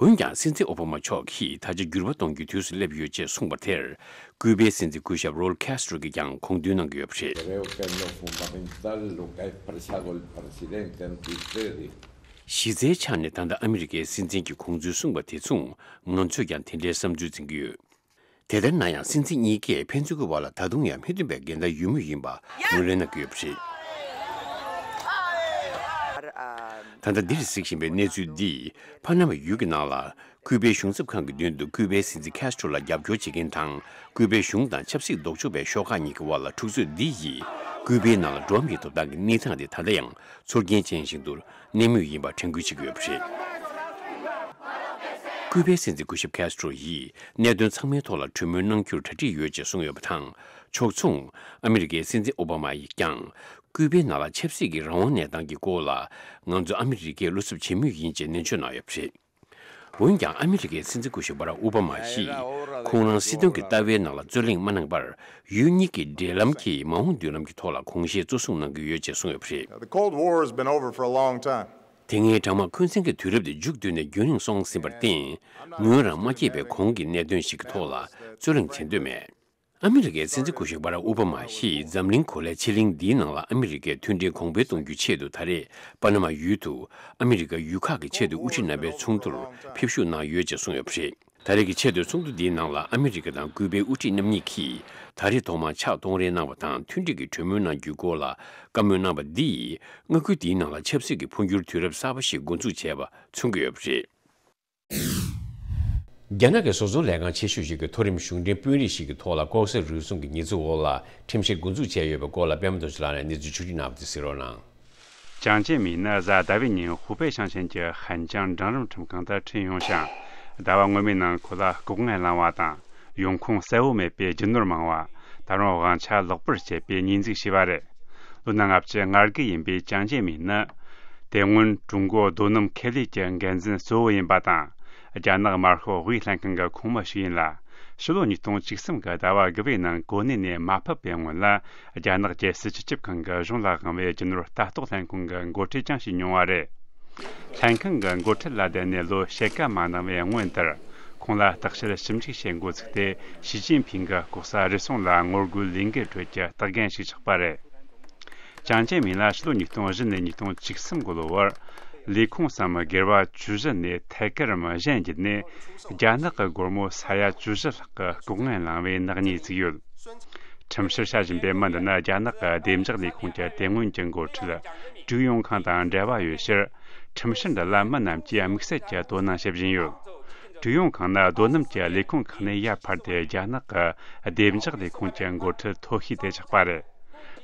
འོན་ཀྱང་། སྲིད་འཛིན་ཨོ་བྷ་མ་མཆོག་གིས་ད་ཆ་འགྱུར་བ་གཏོང་རྒྱུའི་དུས་སུ་སླེབས་ཡོད་ཅེས་གསུངས་པ་དེར། ཀུའུ་བའི་སྲིད་འཛིན་སྐུ་ཞབས་རོལ་ཁེ་སི་ཏྲོ་གིས་ཀྱང་དགོངས་འདུན་གནང་གི་ཡོད་པ་རེད། Creo que es lo fundamental, lo que ha expresado el presidente ante ustedes. གཞི་རྩའི་ཆ་ནས་ད་ལྟ་ཨ་མི་རི་ཀའི་སྲིད་འཛིན་གྱིས་དགོངས་ཚུལ་གསུངས་པ་དེ་མཚུངས། ང་ཚོས་ཀྱང་དེ་འདྲའི་བསམ་ཚུལ་འཛིན་གྱི་ཡོད། དེ་ལྟར་ན་ཡང་། སྲིད་འཛིན་གཉིས་ཀས་ཕན་ཚུན་གྱི་བར་ལ་ད་དུང་ཡང་མི་མཐུན་པའི་འགལ་ཟླ་ཡོད་མུས་ཡིན་པ་ངོས་ལེན་གནང་གི་ཡོད་པ་རེད། ད་ལྟ་འདིར་གཟིགས་བཞིན་པའི་གནས་ཚུལ་འདིས་ཕ་ན་མ་ཡུལ་གྱི་ནང་ལ་ཀུའུ་བའི་གཞུང་ཚབ་ཁང་གི་མདུན་དུ་ཀུའུ་བའི་སྲིད་འཛིན་ཁེ་སི་ཏྲོ་ལ་རྒྱབ་སྐྱོར་བྱེད་མཁན་དང་། ཀུའུ་བའི་གཞུང་དང་ཆབ་སྲིད་ལྡོག་ཕྱོགས་པའི་ཤོག་ཁག་གཉིས་ཀྱི་དབར་ལ་འཁྲུག་རྩོད་འདི་ཡིས་ཀུའུ་བའི་ནང་ལ་འགྲོ་བ་མིའི་ཐོབ་ཐང་གི་གནས་སྟངས་དེ་ད་ལྟ་ཡང་ཚོར་སྐྱེན་ཅན་ཞིག་ཏུ་གནས་མུས་ཡིན་པ་དྲན་སྐུལ་བྱེད་ཀྱི་ཡོད་པ་རེད། ཀུའུ་བའི་སྲིད་འཛིན་སྐུ་ཞབས་ཁེ་སི་ཏྲོ་ཡིས་གནད་དོན་ཚང་མའི་ཐོག་ལ་གྲོས་མོལ་གནང་རྒྱུར་གྲ་སྒྲིག་ཡོད་ཅེས་གསུངས་ཡོད་པ་དང་། ཕྱོགས་མཚུངས། ཨ་མི་རི་ཀའི་སྲིད་འཛིན་ཨོ་བྷ་མ་ཡིས་ཀྱང་། ཀུའུ་བའི་ནང་ལ་ཆབ་སྲིད་ཀྱི་རང་དབང་གནས་སྟངས་ཀྱི་སྐོར་ལ། ང་ཚོ་ཨ་མི་རི་ཀས་བློ་འཚབ་བྱེད་མུས་ཡིན་ཅེས་ནན་བརྗོད་གནང་ཡོད་པ་རེད། འོན་ཀྱང་། ཨ་མི་རི་ཀའི་སྲིད་འཛིན་སྐུ་ཞབས་བྷ་རག་ཨོ་བྷ་མ་ཡིས་ཁོང་རང་སྲིད་དོན་གྱི་ལྟ་བའི་ནང་ལ་རྩོད་གླེང་མ་གནང་བར། ཡུལ་གཉིས་ཀྱི་འབྲེལ་ལམ་གྱིས་མ་འོངས་མདུན་ལམ་གྱི་ཐོག་ལ་དགོངས་བཞེས་གཙོ་བཟུང་གནང་གི་ཡོད་ཅེས་གསུངས་ཡོད་པ་རེད། The Cold War has been over for a long time. དེ་སྔའི་གྲང་དམག་འཁོན་འཛིན་གྱི་དུས་རབས་དེ་མཇུག་བསྡུས་ནས་རྒྱུན་རིང་སོང་ཟིན་པར་བརྟེན། ངོས་རང་མ་སྐྱེས་པའི་གོང་གི་གནད་དོན་ཞིག་གི་ཐོག་ལ་རྩོད་གླེང་བྱེད་འདོད་མེད། ཨ་མི་རི་ཀའི་སྲིད་འཛིན་སྐུ་ཞབས་བྷ་རག་ཨོ་བྷ་མ་ཡིས་འཛམ་གླིང་གོ་ལའི་ཆེ་གླིང་འདིའི་ནང་ལ་ཨ་མི་རི་ཀའི་མཐུན་སྒྲིལ་གོང་འཕེལ་གཏོང་རྒྱུའི་ཆེད་དུ། ད་རེས་པ་ན་མ་ཡུལ་དུ་ཨ་མི་རི་ཀ་ཡུལ་ཁག་གི་ཆེས་མཐོའི་དབུ་ཁྲིད་རྣམ་པའི་ཚོགས་འདུར་ཕེབས་ཞུགས་གནང་ཡོད་ཅེས་གསུངས་ཡོད་པ་རེད། ད་རེས་ཀྱི་ཆེས་མཐོའི་ཚོགས་འདུ་འདིའི་ནང་ལ་ཨ་མི་རི་ཀ་དང་ཀུའུ་པའི་དབུ་ཁྲིད་རྣམ་གཉིས་ཀྱིས་ད་རེས་ཐོག་མར་ཕྱག་གཏོང་རེས་གནང་བ་དང་། མཐུན་སྒྲིལ་གྱི་གྲོས་མོལ་གནང་རྒྱུའི་སྐོར་ལ་བཀའ་མོལ་གནང་བ་འདིས་མངའ་ཁུལ་འདིའི་ནང་ལ་ཆབ་སྲིད་ཀྱི་འཕོ་འགྱུར་དུས་རབས་གསར་པ་ཞིག་འགོ་འཛུགས་བྱས་པ་མཚོན་གྱི་ཡོད་པ་རེད། རྒྱ་ནག་གི་བཟོ་ཚོང་ལས་ཁང་ཆེ་ཤོས་ཤིག་གི་མཐོ་རིམ་གཞུང་འབྲེལ་དཔོན་རིགས་ཤིག་གི་ཐོག་ལ་ལྐོག་ཟ་རུལ་སུངས་ཀྱི་ཉེས་འཛུགས་འོག་ལ་ཁྲིམས་བཤེར་འགོ་འཛུགས་བྱས་ཡོད་པའི་སྐོར་ལ་པད་མ་རྡོ་རྗེ་ལགས་ནས་གནས་ཚུལ་ཕྱོགས་སྒྲིག་གནང་བ་དེ་གཟིགས་རོགས་གནང་། 蒋介民ནི་གཟའ་ཟླ་བའི་ཉིན་ཧུ་པེ་ཤང་ཆེན་གྱི་ཧན་ཅང་འབྲིང་རིམ་ཁྲིམས་ཁང་དུ་ཁྲིད་ཡོང་ཞིང་། ཟླ་བ་སྔོན་མའི་ནང་ཁོ་ལ་ལྐོག་རྔན་བླངས་བ་དང་། ཡོང་ཁུངས་གསལ་བོ་མེད་པའི་རྒྱུ་ནོར་མང་བ། ད་རུང་དབང་ཆ་ལོག་པར་སྤྱད་པའི་ཉེས་འཛུགས་བྱས་པ་རེད། ལོ་ན་ལྔ་བཅུ་ང་དགུ་ཡིན་པའི་ཅང་ཅེ་མིན་ནི། དེ་སྔོན་ཀྲུང་གོ་རྡོ་སྣུམ་ཁེ་ལས་ཀྱི་འགན་འཛིན་གཙོ་བོ་ཡིན་པ་དང་། རྒྱ་ནག་དམར་ཤོག་དབུས་ལྷན་ཁང་གི་ཁོངས་མི་ཞིག་ཡིན་ལ། ཕྱི་ལོ་ཉིས་སྟོང་བཅུ་གསུམ་གྱི་ཟླ་བ་དགུ་པའི་ནང་གོ་གནས་ནས་མ་ཕབ་པའི་སྔོན་ལ། རྒྱ་ནག་རྒྱལ་སྲིད་སྤྱི་ཁྱབ་ཁང་གི་གཞུང་ལ་དབང་བའི་རྒྱུ་ནོར་ལྟ་རྟོག་ལྷན་ཁང་གི་འགོ་ཁྲིད་ཀྱང་བྱས་མྱོང་བ་རེད། ལྷན་ཁང་གི་འགོ་ཁྲིད་ལ་བསྡད་ནས་ལོ་ཕྱེད་ཀ་མ་འདང་བའི་སྔོན་དེར། ཁོང་ལ་བརྟག་དཔྱད་ཞིབ་འཇུག་བྱེད་འགོ་ཚུགས་ཏེ། ཞི་ཅིན་ཕིང་གི་ལྐོག་ཟ་རུལ་སུངས་ལ་ངོ་རྒོལ་ལས་འགུལ་ཁྲོད་ཀྱི་སྟག་རྒན་ཞིག་ཆགས་པ་རེད། ཅང་ཅེ་མིན་ལ་ཕྱི་ལོ་ཉིས་སྟོང་བཞི་ནས་ཉིས་སྟོང་བཅུ་གསུམ་གི་ལོ་བར། ལས་ཁུངས་སམ་སྒེར་བ་བཅུ་བཞི་ནས་ཐད་ཀར་གཞན་བརྒྱུད་ནས། རྒྱ་ནག་གི་སྒོར་མོ་ས་ཡ་བཅུ་བཞི་ལྷག་གི་ལྐོག་རྔན་བླངས་པའི་ནག་ཉེས་བཙུགས་ཡོད། ཁྲིམས་བཤེར་བྱ་བཞིན་པའི་མི་འདི་ནི་རྒྱ་ནག་གི་བདེ་འཇགས་ལས་ཁུངས་ཀྱི་དེ་སྔོན་གྱི་འགོ་ཁྲིད་ཀྲུའུ་ཡོང་ཁང་དང་འབྲེལ་བ་ཡོད་ཕྱིར། ཁྲིམས་བཤེར་འདི་ལ་མི་རྣམས་ཀྱིས་དམིགས་བསལ་གྱི་དོ་སྣང་བྱེད་བཞིན་ཡོད། ཀྲུའུ་ཡོང་ཁང་ནི་རྡོ་སྣུམ་གྱི་ལས་ཁུངས་ཁག་ནས་ཡར་འཕར་ཏེ། རྒྱ་ནག་གི་བདེ་འཇགས་ལས་ཁུངས་ཀྱི་འགོ་ཁྲིད་མཐོ་ཤོས་དེ་ཆགས་པ་རེད།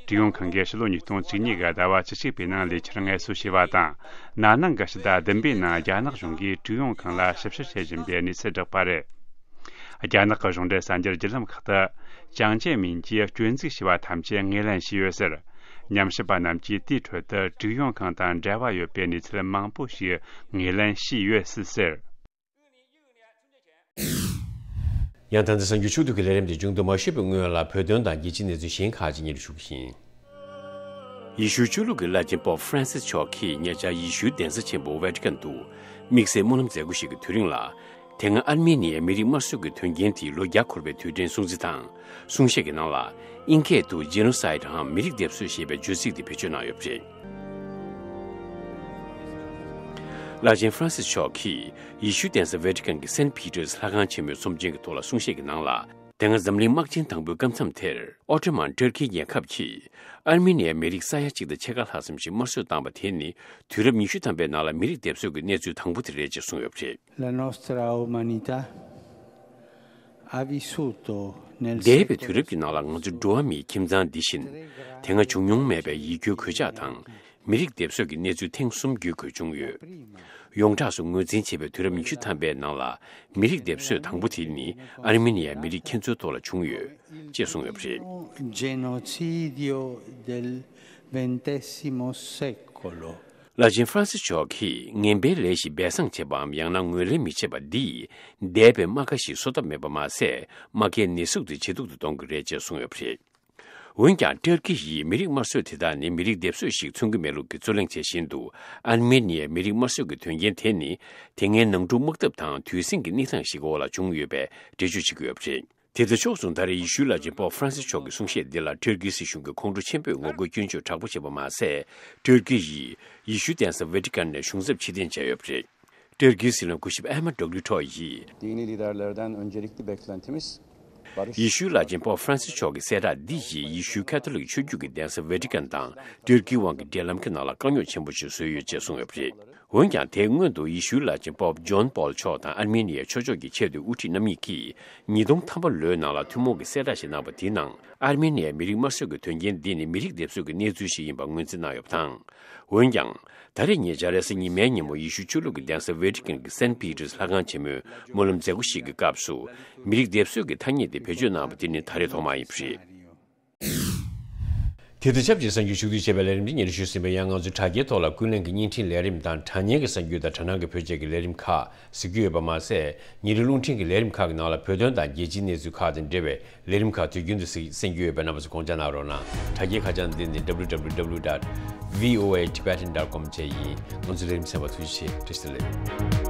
ཀྲུའུ་ཡོང་ཁང་གིས་ཕྱི་ལོ་ཉིས་སྟོང་བཅུ་གཉིས་ཀྱི་ཟླ་བ་བཅུ་གཅིག་པའི་ནང་ལས་འཆར་ངལ་གསོ་བྱས་པ་དང་། ན་ནིང་གི་ཕྱི་ཟླ་བདུན་པའི་ནང་རྒྱ་ནག་གཞུང་གིས་ཀྲུའུ་ཡོང་ཁང་ལ་ཞིབ་བཤེར་བྱེད་བཞིན་པའི་གནས་ཚུལ་བསྒྲགས་པ་རེད། རྒྱ་ནག་གི་གཞུང་འབྲེལ་གསར་འགྱུར་བརྒྱུད་ལམ་ཁག་ཏུ། ཅང་ཅེ་མིན་གྱིས་སྐྱོན་འཛུགས་བྱས་པ་ཐམས་ཅད་ངོས་ལེན་བྱས་ཡོད་ཟེར། ཉམས་ཞིབ་པ་རྣམས་ཀྱིས་དེའི་ཁྲོད་དུ་ཀྲུའུ་ཡོང་ཁང་དང་འབྲེལ་བ་ཡོད་པའི་གནས་ཚུལ་མང་པོ་ཞིག་ངོས་ལེན་བྱས་ཡོད་སྲིད་ཟེར། ཡང་ད་ལྟ་གསར་འགྱུར་ཕྱོགས་བསྡུས་ཀྱི་ལས་རིམ་དེ་མཇུག་ཏུ་མ་ཞུས་པའི་སྔོན་ལ། བོད་དོན་དང་རྒྱལ་སྤྱིའི་གནས་ཚུལ་གཞན་ཁག་ཅིག་སྙན་སྒྲོན་ཞུ་གི་ཡིན། ཡེ་ཤུའི་ཆོས་ལུགས་ཀྱི་བླ་ཆེན་པོབ་ཧྥ་རན་སིས་མཆོག་གིས་ཉེ་ཆར་ཡེ་ཤུའི་གདན་ས་ཆེན་པོ་ཝེ་ཏི་ཀན་དུ་དམིགས་བསལ་སྨོན་ལམ་མཛད་སྒོ་ཞིག་གི་དུས་རིང་ལ། དེ་སྔ་ཨར་མེ་ནི་ཡའི་མི་རིགས་དམར་གསོད་ཀྱི་དོན་རྐྱེན་དེའི་ལོ་བརྒྱ་འཁོར་བའི་དུས་དྲན་སྲུང་བརྩི་དང་། གསུང་བཤད་ཀྱི་ནང་ལ། ཨིན་སྐད་དུ་Genocide འམ་མི་རིགས་སྡེབ་གསོད་ཞེས་པའི་བརྗོད་ཚིག་དེ་བེད་སྤྱོད་གནང་ཡོད་པ་རེད། བླ་ཆེན་ཧྥ་རན་སིས་མཆོག་གིས་ཡེ་ཤུའི་གདན་ས་ཝེ་ཏི་ཀན་གྱི་སེན་ཕི་ཏེར་ལྷ་ཁང་ཆེན་མོའི་ཚོམས་ཆེན་གྱི་ཐོག་ལ་གསུང་བཤད་ཀྱི་ནང་ལ། དེ་སྔ་འཛམ་གླིང་དམག་ཆེན་དང་པོའི་སྐབས་མཚམས་དེར། ཨོ་ཏོ་མན་ཏུར་ཀི་རྒྱལ་ཁབ་ཀྱིས་ཨར་མེ་ནི་ཡའི་མི་རིགས་ས་ཡ་གཅིག་དང་ཕྱེད་ཀ་ལྷག་ཙམ་ཞིག་དམར་གསོད་བཏང་བ་དེ་ནི། དུས་རབས་ཉི་ཤུ་ཐམ་པའི་ནང་ལ་མི་རིགས་སྡེབ་གསོད་ཀྱི་གནས་ཚུལ་དང་པོ་དེ་རེད་ཅེས་གསུངས་ཡོད་པ་རེད། La nostra umanità ha vissuto nel འདས་པའི་དུས་རབས་ཀྱི་ནང་ལ། ང་ཚོ་འགྲོ་བ་མིའི་ཁྱིམ་ཚང་འདི་བཞིན་དེ་སྔ་བྱུང་མྱོང་མེད་པའི་ཡིད་སྐྱོའི་གོད་ཆག་དང་། མི་རིགས་སྡེབ་གསོད་ཀྱི་གནས་ཚུལ་ཐེངས་གསུམ་བརྒྱུད་འགོད་བྱུང་ཡོད། ཡོངས་གྲགས་སུ་ངོས་འཛིན་བྱས་པའི་དུས་རབས་ཉི་ཤུ་ཐམ་པའི་ནང་ལ། མི་རིགས་སྡེབ་གསོད་དང་པོ་དེ་ནི་ཨར་མེ་ནི་ཡའི་མི་རིགས་ཁྱེད་ཚོའི་ཐོག་ལ་བྱུང་ཡོད་ཅེས་གསུངས་ཡོད་པ་རེད། Genocidio del ventesimo secolo. བླ་ཆེན་ཧྥ་རན་སིས་མཆོག་གིས་ངན་པའི་ལས་ཤིག་སྦས་གསང་བྱེད་པའམ་ཡང་ན་ངོས་ལེན་མི་བྱེད་པ་འདིས། འདས་པའི་རྨ་ཁ་ཞིག་གསོ་ཐབས་མེད་པ་མ་ཟད། རྨ་ཁའི་ནད་ཟུག་དེ་ཇེ་སྡུག་ཏུ་གཏོང་གི་རེད་ཅེས་གསུངས་ཡོད་པ་རེད། འོན་ཀྱང་། ཏུར་ཀི་ཡིས་མི་རིགས་དམར་གསོད་དེ་དག་ནི་མི་རིགས་སྡེབ་གསོད་ཞིག་མཚོན་གྱི་མེད་ལུགས་ཀྱི་རྩོད་གླེང་བྱེད་བཞིན་དུ། ཨར་མེ་ནི་ཡའི་མི་རིགས་དམར་གསོད་ཀྱི་དོན་རྐྱེན་དེ་ནི། དེ་སྔའི་ནང་འཁྲུག་དམག་འཐབ་དང་དུས་ཟིང་གི་གནས་སྟངས་ཤིག་གི་འོག་ལ་བྱུང་ཡོད་པའི་འགྲེལ་བརྗོད་བྱེད་ཀྱི་ཡོད་པ་རེད། དེ་དང་ཕྱོགས་མཚུངས། ད་རེས་ཡེ་ཤུའི་བླ་ཆེན་པོབ་ཧྥ་རན་སིས་མཆོག་གི་གསུང་བཤད་འདི་ལ་ཏུར་ཀི་སྲིད་གཞུང་གིས་ཁོང་ཁྲོ་ཆེན་པོས་ངོ་རྒོལ་སྐྱོན་བརྗོད་དྲག་པོ་བྱས་པ་མ་ཟད། ཏུར་ཀི་ཡིས་ཡེ་ཤུའི་གདན་ས་ཝེ་ཏི་ཀན་ནས་གཞུང་ཚབ་ཕྱིར་འཐེན་བྱས་ཡོད་པ་རེད། ཏུར་ཀིའི་སྲིད་བློན་སྐུ་ཞབས་ཨེ་མ་ཌོག་ལུ་ཐོ་ཡིས། Dini liderlerden öncelikli beklentimiz barış. ཡེ་ཤུའི་བླ་ཆེན་པོབ་ཧྥ་རན་སིས་མཆོག་གི་གསལ་བསྒྲགས་འདི་ཡིས་ཡེ་ཤུའི་ཁ་ཐོ་ལིག་ཆོས་བརྒྱུད་ཀྱི་གདན་ས་ཝེ་ཏི་ཀན་དང་ཏུར་ཀིའི་དབང་གི་འབྲེལ་ལམ་གྱི་ནང་ལ་དཀའ་རྙོག་ཆེན་པོ་ཞིག་བཟོས་ཡོད་ཅེས་གསུངས་ཡོད་པ་རེད། འོན་ཀྱང་། དེའི་སྔོན་དུ་ཡེ་ཤུའི་བླ་ཆེན་པོབ་ཇོན་པོལ་མཆོག་དང་ཨར་མེ་ནི་ཡའི་ཆོས་ཕྱོགས་ཀྱི་ཆེས་མཐོའི་དབུ་ཁྲིད་རྣམ་གཉིས་ཀྱིས་ཉིས་སྟོང་ཐམ་པ་ལོའི་ནང་ལ་ཐུན་མོང་གི་གསལ་བསྒྲགས་ཤིག་གནང་བ་དེའི་ནང་། ཨར་མེ་ནི་ཡའི་མི་རིགས་དམར་གསོད་ཀྱི་དོན་རྐྱེན་འདི་ནི་མི་རིགས་སྡེབ་གསོད་ཀྱི་གནས་ཚུལ་ཞིག་ཡིན་པ་ངོས་འཛིན་གནང་ཡོད་པ་དང་། འོན་ཀྱང་། ད་རེས་ཉེ་ཆར་རེས་གཟའ་ཉི་མའི་ཉིན་མོ་ཡེ་ཤུའི་ཆོས་ལུགས་ཀྱི་གདན་ས་ཝེ་ཏི་ཀན་གྱི་སེན་པི་ཏེར་ལྷ་ཁང་ཆེན་མོའི་སྨོན་ལམ་མཛད་སྒོ་ཞིག་གི་སྐབས་སུ། མི་རིགས་སྡེབ་གསོད་ཀྱི་ཐ་སྙད་དེ་བེད་སྤྱོད་གནང་བ་དེ་ནི་ད་རེས་ཐོག་མ་ཡིན་པ་རེད། དེ་དང་ཆབས་ཅིག་གསར་འགྱུར་ཕྱོགས་བསྡུས་བྱས་པའི་ལས་རིམ་འདི་སྙན་སྒྲོན་ཞུས་ཟིན་པས། ཡང་ང་ཚོའི་དྲ་རྒྱའི་ཐོག་ལ་ཀུན་གླེང་གི་བརྙན་འཕྲིན་ལས་རིམ་དང་། དྲ་བརྙན་གྱི་གསར་འགྱུར་དང་དྲ་སྣང་གི་བོད་སྐད་ཀྱི་ལས་རིམ་ཁག་གཟིགས་རྒྱུ་ཡོད་པ་མ་ཟད། ཉིན་རེའི་རླུང་འཕྲིན་གྱི་ལས་རིམ་ཁག་གི་ནང་ལ་བོད་དོན་དང་རྒྱལ་སྤྱིའི་གནས་ཚུལ་ཁག་དང་འབྲེལ་བའི་ལས་རིམ་ཁག་དུས་རྒྱུན་དུ་གཟིགས་གསན་རྒྱུ་ཡོད་པས། རྣམ་པ་ཚོ་དགོངས་འཇགས་གནང་རོགས་གནང་། དྲ་རྒྱའི་ཁ་བྱང་འདི་ནི་W W W dot V O A Tibetan dot com བཅས་ཡིན། ང་ཚོའི་ལས་རིམ་གསན་པར་ཐུགས་རྗེ་ཆེ། བཀྲ་ཤིས་བདེ་ལེགས།